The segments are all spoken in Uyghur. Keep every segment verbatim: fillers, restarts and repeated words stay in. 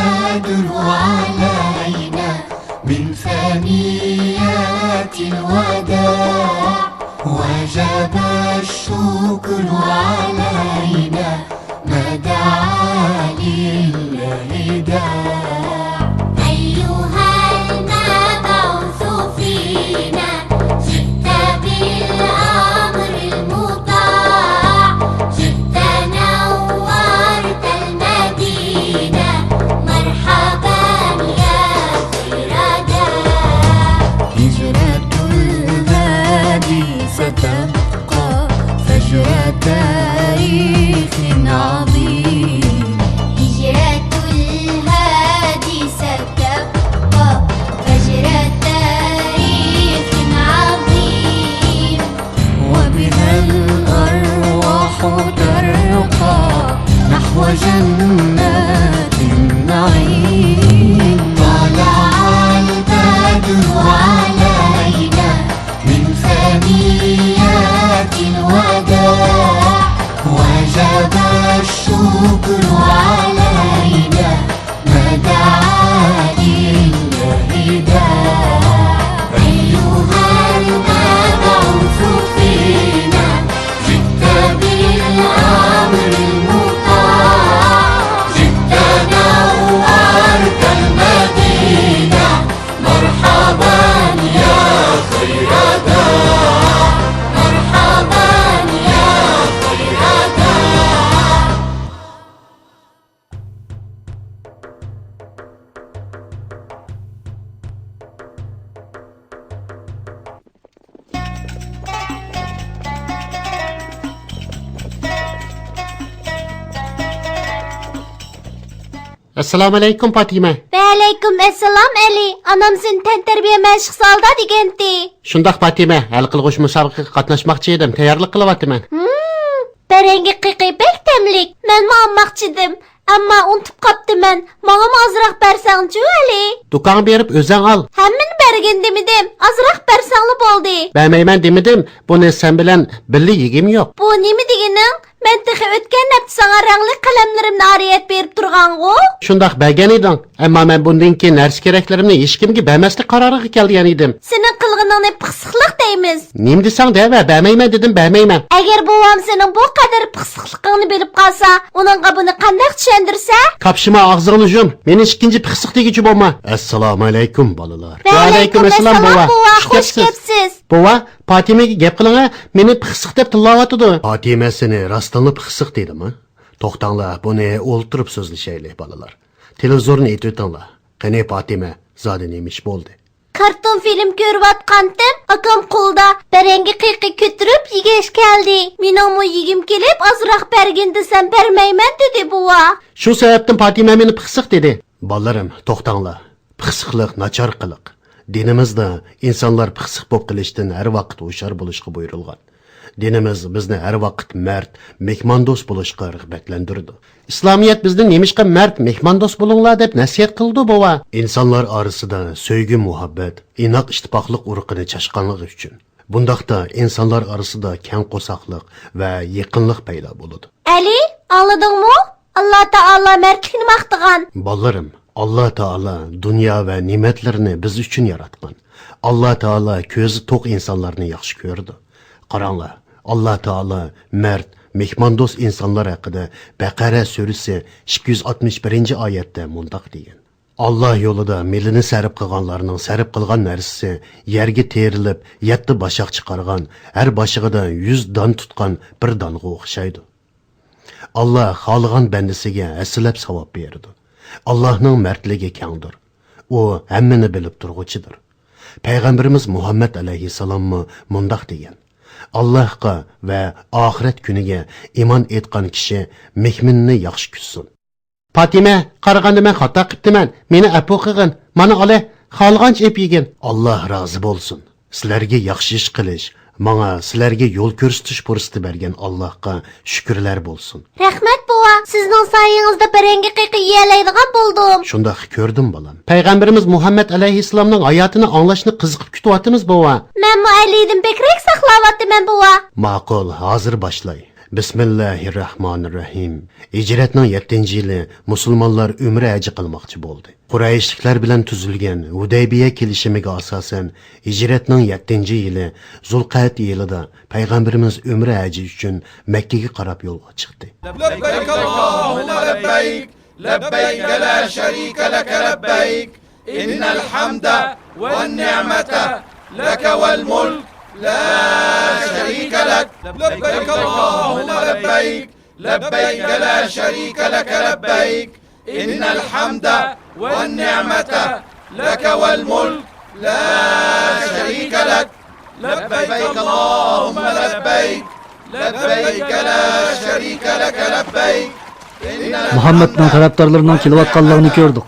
البدر علينا من ثنيات الوداع، وجب الشكر علينا ما دعا لله داع. أيها المبعوث فينا، جئت بالأمر المطاع، جئت نورت المدينة، مرحبا يا خير داع. هجرة الهادي ستبقى فجر تاريخ عظيم. هجرة الهادي ستبقى فجر تاريخ عظيم. وبها الأرواح ترقى نحو جنات النعيم. طلع البدر علينا من ثنيات الوداع، وجب الشكر علينا ما دعا لله داع. أيها المبعوث فينا، جئت بالأمر المطاع، جئت نورت المدينة، مرحبا يا خير داع، مرحبا يا خير داع. ئەسسالامۇئەلەيكۇم، پاتىمە. ۋەئەلەيكۇم ئەسسالام، ئەلى. ئانام سېنى تەنتەربىيە مەشىق سالىدا دېگەنتى. شۇنداق، پاتىمە. ھەل قىلغۇچ مۇسابىقىگە قاتناشماقچى ئىدىم. تەييارلىق قىلىۋاتىمەن. ھىم، بەرەڭگى قېقى بەك تەملىك. مەنمۇ ئالماقچىدىم. ئەمما ئۇنتۇپ قاپتىمەن. ماڭىمۇ ئازراق بەرسەڭچۇ، ئەلى. دۇكانغا بېرىپ ئۆزۈڭ ئال. ھەممىنى بەرگىن دېمىدىم. ئازراق بەرسەڭلا بولدى. بەرمەيمەن دېمىدىم. بۇنى سەن بىلەن بىللە يېگۈم يوق. بۇ نېمە دېگىنىڭ؟ مەن تېخى ئۆتكەن ھەپتە ساڭا رەڭلىك قەلەملىرىمنى ئارىيەت بېرىپ تۇرغانغۇ؟ شۇنداق، بەرگەن ئىدىڭ. ئەمما مەن بۇندىن كېيىن نەرسە-كېرەكلىرىمنى ھېچكىمگە بەرمەسلىك قارارىغا كەلگەن ئىدىم. سېنىڭ قىلغىنىڭنى پىخسىقلىق دەيمىز. نېمە دېسەڭ دەۋە، بەرمەيمەن دېدىم، بەرمەيمەن. ئەگەر بوۋام سېنىڭ بۇ قەدەر پىخسىقلىقىڭنى بىلىپ قالسا، ئۇنىڭغا بۇنى قانداق چۈشەندۈرسە؟ كاپشىما، ئاغزىڭنى يۇم. مېنى ئىككىنچى پىخسىق دېگۈچى بولما. ئەسسالامۇئەلەيكۇم، بالىلار. ۋەئەلەيكۇم ئەسسالام، بوۋا. خۇش كەپسىز. بوۋا، پاتىمەگە گەپ قىلىڭە، مېنى پىخسىق دەپ تىللاۋاتىدۇ. پاتىمە سېنى راستىنلا پىخسىق دېدىمۇ؟ توختاڭلار، بۇنى ئولتۇرۇپ سۆزلىشەيلى، بالىلار. تېلېۋىزورنى ئېتىۋېتىڭلار. قېنى، پاتىمە، زادى نېمە ئىش بولدى؟ كارتون فىلىم كۆرۈۋاتقانتىم، ئاكام قولىدا بەرەڭگى قېقى كۆتۈرۈپ يېگەچ كەلدى. مېنىڭمۇ يېگۈم كېلىپ، ئازراق بەرگىن دېسەم، بەرمەيمەن دېدى، بوۋا. شۇ سەۋەبتىن پاتىمە مېنى پىخسىق دېدى. بالىلىرىم، توختاڭلار. پىخسىقلىق ناچار قىلىق. دىنىمىزدا ئىنسانلار پىخسىق بولۇپ قېلىشتىن ھەر ۋاقىت ھوشيار بولۇشقا بۇيرۇلغان. دىنىمىز بىزنى ھەر ۋاقىت مەرد، مېھماندوست بولۇشقا رىغبەتلەندۈرىدۇ. ئىسلامىيەت بىزدىن نېمىشقا مەرد، مېھماندوست بولۇڭلار دەپ نەسىھەت قىلىدۇ، بوۋا؟ ئىنسانلار ئارىسىدا سۆيگۈ-مۇھەببەت، ئىناق ئىتتىپاقلىق ئۇرۇقىنى چاچقانلىقى ئۈچۈن. بۇنداقتا ئىنسانلار ئارىسىدا كەڭ قورساقلىق ۋە يېقىنلىق پەيدا بولىدۇ. ئەلى، ئاڭلىدىڭمۇ؟ ئاللا تائالا مەردلىكنى ماختىغان. بالىلىرىم، ئاللا تائالا دۇنيا ۋە نېمەتلىرىنى بىز ئۈچۈن ياراتقان. ئاللا تائالا كۆزى توق ئىنسانلارنى ياخشى كۆرىدۇ. قاراڭلار، ئاللا تائالا مەرد، مېھماندوست ئىنسانلار ھەققىدە بەقەرە سۈرىسى ئىككى يۈز ئاتمىش بىرىنچى ئايەتتە مۇنداق دېگەن: «ئاللا يولىدا مېلىنى سەرپ قىلغانلارنىڭ سەرپ قىلغان نەرسىسى يەرگە تېرىلىپ، يەتتە باشاق چىقارغان، ھەر باشىقىدا يۈز دان تۇتقان بىر دانغا ئوخشايدۇ.» ئاللا خالىغان بەندىسىگە ھەسسىلەپ ساۋاب بېرىدۇ. ئاللانىڭ مەردلىكى كەڭدۇر. ئۇ ھەممىنى بىلىپ تۇرغۇچىدۇر. پەيغەمبىرىمىز مۇھەممەد ئەلەيھىسسالاممۇ مۇنداق دېگەن: «ئاللاھقا ۋە ئاخىرەت كۈنىگە ئىمان ئېيتقان كىشى مېھمىنىنى ياخشى كۈتسۇن.» پاتىمە، قارىغاندا مەن خاتا قىپتىمەن. مېنى ئەپۇ قىلغىن. مانا ئالە، خالىغانچە ئېپ يېگىن. ئاللا رازى بولسۇن. سىلەرگە ياخشى ئىش قىلىش، ماڭا سىلەرگە يول كۆرسىتىش پۇرسىتى بەرگەن ئاللاھقا شۈكۈرلەر بولسۇن. رەھمەت، بوۋا. سىزنىڭ سايىڭىزدا بەرەڭگى قېقى يېيەلەيدىغان بولدۇم. شۇنداق كۆردۈم، بالام. پەيغەمبىرىمىز مۇھەممەد ئەلەيھىسسالامنىڭ ھاياتىنى ئاڭلاشنى قىزىقىپ كۈتۈۋاتىمىز، بوۋا. مەنمۇ ئەلىدىن بەكرەك ساقلاۋاتىمەن، بوۋا. ماقۇل، ھازىر باشلاي. بىسمىللاھىررەھمانىررەھىم. ھىجرەتنىڭ يەتتىنچى يىلى مۇسۇلمانلار ئۆمرە ھەجى قىلماقچى بولدى. قۇرەيشلىكلەر بىلەن تۈزۈلگەن ھۇدەيبىيە كېلىشىمىگە ئاساسەن، ھىجرەتنىڭ يەتتىنچى يىلى زۇلقەئدە يىلىدا پەيغەمبىرىمىز ئۆمرە ھەجى ئۈچۈن مەككىگە قاراپ يولغا چىقتى. لبيك اللهم لبيك، لبيك لا شريك لك لبيك، إن الحمد والنعمة لك والملك لا شريك لك. لبيك اللهم لبيك، لبيك لا شريك لك لبيك، إن الحمد والنعمة لك والملك لا شريك لك. لبيك اللهم لبيك، لبيك لا شريك لك لبيك، إن الحمد مۇھەممەدنىڭ تەرەپدارلىرىنىڭ كېلىۋاتقانلىقىنى كۆردۇق.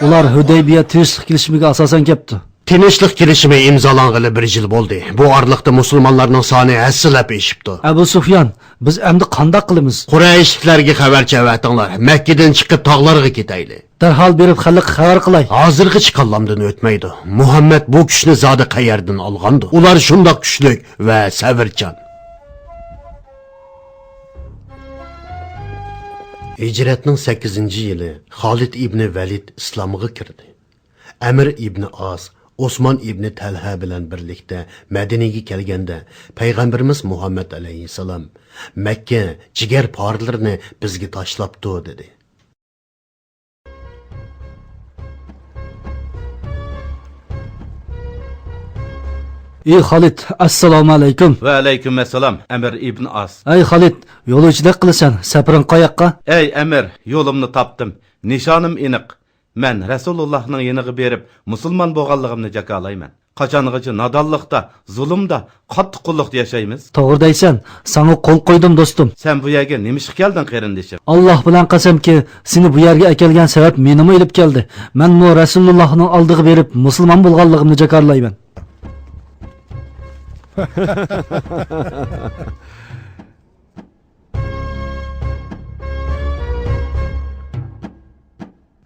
ئۇلار ھۇدەيبىيە تىنچلىق كېلىشىمىگە ئاساسەن كەپتۇ. تىنچلىق كېلىشىمى ئىمزالانغىلى بىر يىل بولدى. بۇ ئارىلىقتا مۇسۇلمانلارنىڭ سانى ھەسسىلەپ ئېشىپتۇ. ئەبۇ سۇفيان، بىز ئەمدى قانداق قىلىمىز؟ قۇرەيشلىكلەرگە خەۋەرچى ئەۋەتىڭلار، مەككىدىن چىقىپ تاغلارغا كېتەيلى. دەرھال بېرىپ خەلققە خەۋەر قىلاي. ھازىرغىچە كاللامدىن ئۆتمەيدۇ. مۇھەممەد بۇ كۈچنى زادى قەيەردىن ئالغاندۇ؟ ئۇلار شۇنداق كۈچلۈك ۋە سەۋرچان. ھىجرەتنىڭ سەككىزىنچى يىلى خالىد ئىبنى ۋەلىد ئىسلامغا كىردى. ئەمىر ئىبنى ئاس، ئوسمان ئىبنى تەلھە بىلەن بىرلىكتە مەدىنىگە كەلگەندە، پەيغەمبىرىمىز مۇھەممەد ئەلەيھىسسالام، «مەككە جىگەر پارىلىرىنى بىزگە تاشلاپتۇ» دېدى. ئى خالىد، ئەسسالامۇ ئەلەيكۇم. ۋەئەلەيكۇم ئەسسالام، ئەمىر ئىبن ئاس. ئەي خالىد، يولۇچىلىق قىلىسەن، سەپىرىڭ قاياققا؟ ئەي ئەمىر، يولۇمنى تاپتىم، نىشانىم ئېنىق. مەن رەسۇلۇللاھنىڭ يېنىغا بېرىپ، مۇسۇلمان بولغانلىقىمنى جاكارلايمەن. قاچانغىچە نادانلىقتا، زۇلۇمدا، قاتتىق قۇللۇقتا ياشايمىز؟ توغرا دەيسەن، ساڭا قول قويدۇم، دوستۇم. سەن بۇ يەرگە نېمە ئىشقا كەلدىڭ، قېرىندىشىم؟ ئاللاھ بىلەن قەسەمكى، سېنى بۇ يەرگە ئەكەلگەن سەۋەب مېنىمۇ ئېلىپ كەلدى. مەنمۇ رەسۇلۇللاھنىڭ ئالدىغا بېرىپ، مۇسۇلمان بولغانلىقىمنى جاكارلايمەن.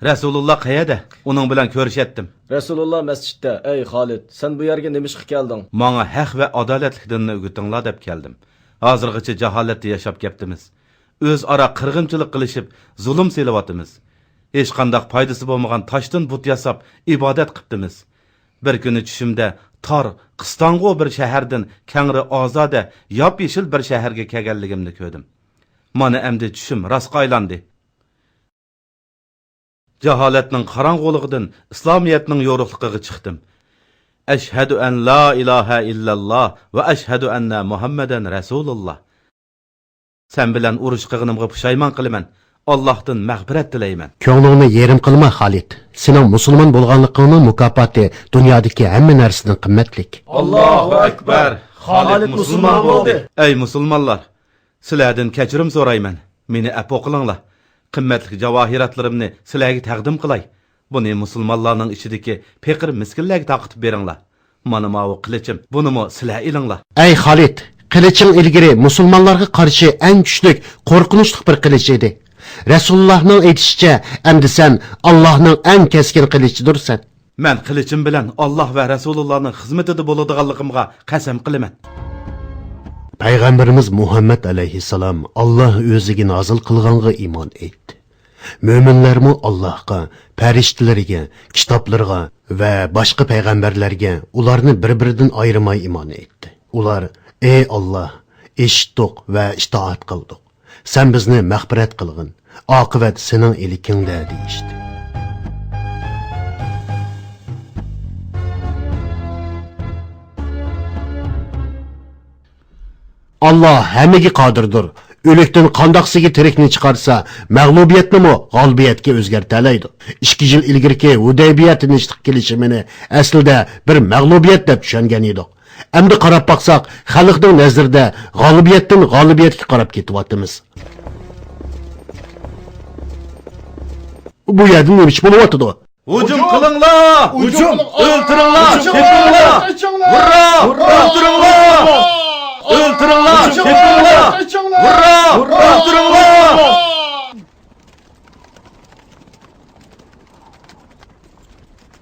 رەسۇلۇللا قەيەردە؟ ئۇنىڭ بىلەن كۆرۈشەتتىم. رەسۇلۇللا مەسچىتتە. ئەي خالىد، سەن بۇ يەرگە نېمە ئىشقا كەلدىڭ؟ ماڭا ھەق ۋە ئادالەتلىك دىننى ئۆگىتىڭلار دەپ كەلدىم. ھازىرغىچە جاھالەتتە ياشاپ كەپتىمىز. ئۆزئارا قىرغىنچىلىق قىلىشىپ، زۇلۇم سېلىۋاتىمىز. ھېچقانداق پايدىسى بولمىغان تاشتىن بۇت ياساپ، ئىبادەت قىپتىمىز. بىر كۈنى چۈشۈمدە تار، قىستاڭغۇ بىر شەھەردىن كەڭرى، ئازادە، ياپيېشىل بىر شەھەرگە كەلگەنلىكىمنى كۆردۈم. مانا ئەمدى چۈشۈم راستقا ئايلاندى. جاھالەتنىڭ قاراڭغۇلۇقىدىن ئىسلامىيەتنىڭ يورۇقلۇقىغا چىقتىم. ئەشھەدۇ ئەن لا ئىلاھە ئىللەللا ۋە ئەشھەدۇ ئەننە مۇھەممەدەن رەسۇلۇللا. سەن بىلەن ئۇرۇش قىلغىنىمغا پۇشايمان قىلىمەن. ئاللاھتىن مەغپىرەت تىلەيمەن. كۆڭلۈڭنى يېرىم قىلما، خالىد. سېنىڭ مۇسۇلمان بولغانلىقىڭنىڭ مۇكاپاتى دۇنيادىكى ھەممە نەرسىدىن قىممەتلىك. ئاللاھۇ ئەكبەر! خالىد مۇسۇلمان بولدى! ئەي مۇسۇلمانلار! سىلەردىن كەچۈرۈم سورايمەن. مېنى ئەپۇ قىلىڭلار. قىممەتلىك جاۋاھىراتلىرىمنى سىلەرگە تەقدىم قىلاي. بۇنى مۇسۇلمانلارنىڭ ئىچىدىكى پېقىر مىسكىنلەرگە تارقىتىپ بېرىڭلار. مانا ماۋۇ قىلىچىم. بۇنىمۇ سىلەر ئېلىڭلار. ئەي خالىد، قىلىچىڭ ئىلگىرى مۇسۇلمانلارغا قارشى ئەڭ كۈچلۈك، قورقۇنچلۇق بىر قىلىچ ئىدى. رەسۇلۇللاھنىڭ ئېيتىشىچە، ئەمدى سەن ئاللاھنىڭ ئەڭ كەسكىن قىلىچىدۇرسەن. مەن قىلىچىم بىلەن ئاللاھ ۋە رەسۇلۇللاھنىڭ خىزمىتىدە بولىدىغانلىقىمغا قەسەم قىلىمەن. پەيغەمبىرىمىز مۇھەممەد ئەلەيھىسسالام ئاللاھ ئۆزىگە نازىل قىلغانغا ئىمان ئېيتتى. مۆمىنلەرمۇ ئاللاھقا، پەرىشتىلىرىگە، كىتابلىرىغا ۋە باشقا پەيغەمبەرلەرگە ئۇلارنى بىر-بىرىدىن ئايرىماي ئىمان ئېيتتى. ئۇلار، ئى ئاللاھ، ئېشىتتۇق ۋە ئىتائەت قىلدۇق. سەن بىزنى مەغپىرەت قىلغىن. ئاقىۋەت سېنىڭ ئىلكىڭدە دېيىشتى. ئاللاھ ھەممىگە قادىردۇر. ئۆلۈكتىن قانداقسىگە تىرىكنى چىقارسا، مەغلۇبىيەتنىمۇ غالىبىيەتكە ئۆزگەرتەلەيدۇ. ئىككى يىل ئىلگىرىكى ھۇدەيبىيە تىنچلىق كېلىشىمىنى ئەسلىدە بىر مەغلۇبىيەت دەپ چۈشەنگەن ئىدۇق. ئەمدى قاراپ باقساق، خەلقنىڭ نەزىرىدە غالىبىيەتتىن غالىبىيەتكە قاراپ كېتىۋاتىمىز. بۇ يەردە نېمە ئىش بولۇۋاتىدۇ؟ ھۇجۇم قىلىڭلار! ھۇجۇم! ئۆلتۈرۈڭلار! ھۇجۇم! تېپىڭلار! قېچىڭلار! ھۇررا! ھۇررا! ئۆلتۈرۈڭلار! ھۇجۇم! تېپىڭلار! قېچىڭلار! ھۇررا! ھۇررا! ئۆلتۈرۈڭلار!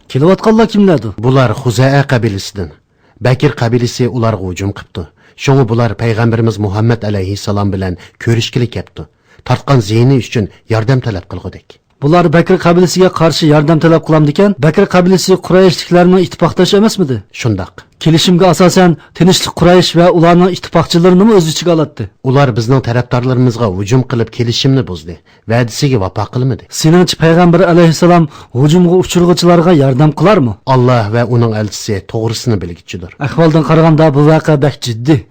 كېلىۋاتقانلار كىملەردۇ؟ بۇلار خۇزەئە قەبىلىسىدىن. بەكىر قەبىلىسى ئۇلارغا ھۇجۇم قىپتۇ. شۇڭا بۇلار پەيغەمبىرىمىز مۇھەممەد ئەلەيھىسسالام بىلەن كۆرۈشكىلى كەپتۇ. تارتقان زىيىنى ئۈچۈن ياردەم تەلەپ قىلغۇدەك. بۇلار بەكر قەبىلىسىگە قارشى ياردەم تەلەپ قىلامدىكەن، بەكر قەبىلىسى قۇرەيشلىكلەرنىڭ ئىتتىپاقدىشى ئەمەسمىدى؟ شۇنداق. كېلىشىمگە ئاساسەن، تىنچلىق قۇرەيش ۋە ئۇلارنىڭ ئىتتىپاقچىلىرىنىمۇ ئۆز ئىچىگە ئالاتتى. ئۇلار بىزنىڭ تەرەپدارلىرىمىزغا ھۇجۇم قىلىپ، كېلىشىمنى بۇزدى، ۋەدىسىگە ۋاپا قىلمىدى. سېنىڭچە پەيغەمبەر ئەلەيھىسسالام ھۇجۇمغا ئۇچرىغۇچىلارغا ياردەم قىلارمۇ؟ ئاللا ۋە ئۇنىڭ ئەلچىسى توغرىسىنى بىلگۈچىدۇر. ئەھۋالدىن قارىغاندا، بۇ ۋەقە بەك جىددىي.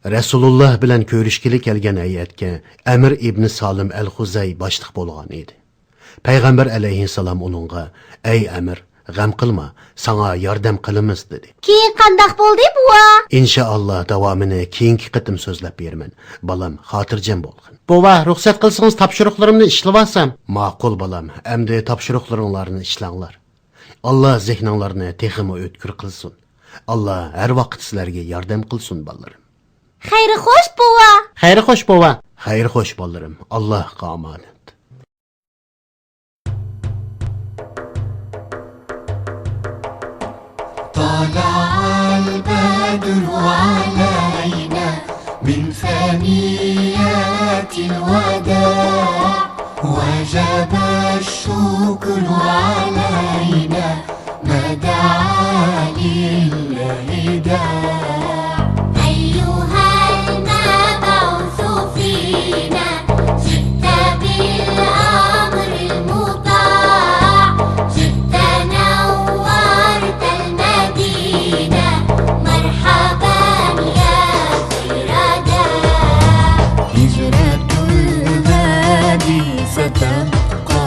رەسۇلۇللا بىلەن كۆرۈشكىلى كەلگەن ھەيئەتكە ئەمىر ئىبنى سالىم ئەل خۇزەي باشلىق بولغان ئىدى. پەيغەمبەر ئەلەيھىسسالام ئۇنىڭغا، ئەي ئەمىر، غەم قىلما، ساڭا ياردەم قىلىمىز، دېدى. كېيىن قانداق بولدى، بوۋا؟ ئىنشائاللا، داۋامىنى كېيىنكى قېتىم سۆزلەپ بېرىمەن. بالام، خاتىرجەم بولغىن. بوۋا، رۇخسەت قىلسىڭىز، تاپشۇرۇقلىرىمنى ئىشلىۋالسام. ماقۇل، بالام، ئەمدى تاپشۇرۇقلىرىڭلارنى ئىشلەڭلار. ئاللا زېھنىڭلارنى تېخىمۇ ئۆتكۈر قىلسۇن. ئاللا ھەر ۋاقىت سىلەرگە ياردەم قىلسۇن، بالىلىرىم. خەير خوش، بوۋا. خەير خوش، بوۋا. خەير خوش، بالىلىرىم. ئاللاھقا ئامانەت. طلع البدر علينا من ثنيات الوداع، وجب الشكر علينا ما دعا لله داع. أيها المبعوث فينا، جئت بالأمر المطاع، جئت نورت المدينة، مرحبا يا خير داع. هجرة الهادي ستبقى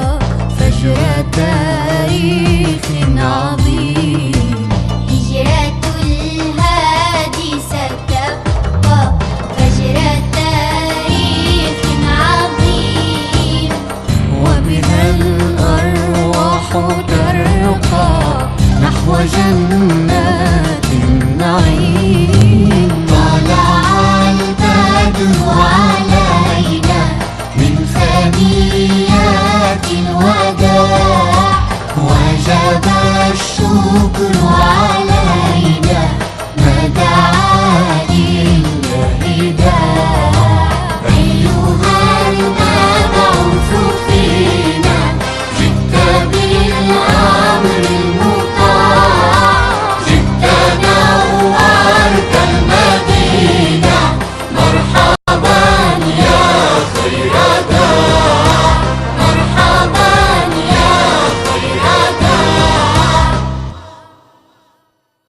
فجر تاريخ عظيم. هجرة الهادي ستبقى فجر تاريخ عظيم، وبها الأرواح ترقى نحو جنات النعيم. طلع البدر علينا من ثنيات الوداع، وجب الشكر